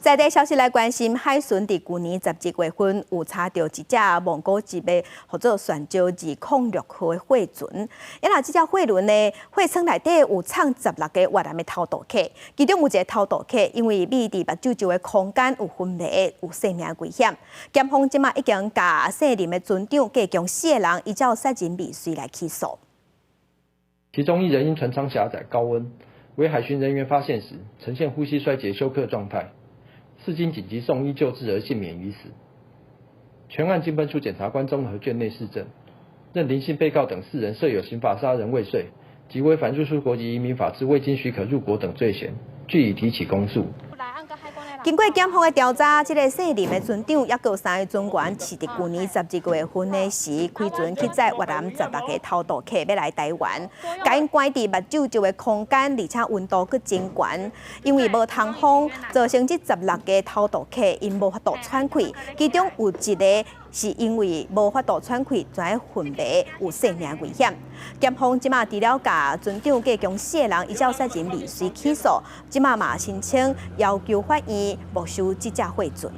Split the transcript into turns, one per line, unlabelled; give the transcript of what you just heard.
在地消息來關心，海巡佇舊年12月份有查著一隻蒙古籍的，號做旋石206號的貨船。啊若這隻貨輪呢，貨艙內底有藏十六个越南的偷渡客，其中有一个偷渡客因為覕佇目睭周的空間有昏迷，有生命危險。檢方這馬已經共姓林的船長計共四个人依照殺人未遂來起訴。
其中一人因船艙狹窄、高溫，為海巡人員發現時，呈現呼吸衰竭休克狀態。巿經緊急送醫救治而幸免於死。全案經本處檢察官綜合卷內事證，認林姓被告等四人設有刑法殺人未遂及違反入出國及移民法之未經許可入國等罪嫌，據以提起公訴。
經過檢方的調查，這个姓林的船長，猶閣有三个船員，是佇舊年12月份的時，開船去載越南十六个偷渡客欲來台灣，共𪜶關佇目睭周的空間，而且溫度閣真懸，因為無通風，造成這十六个偷渡客𪜶無法度喘氣，其中有一个是因為無法度喘氣，跩昏迷，有生命危險。檢方這馬除了共船長計共四个人依照殺人未遂起訴，這馬嘛申請要求法院沒收這隻貨船。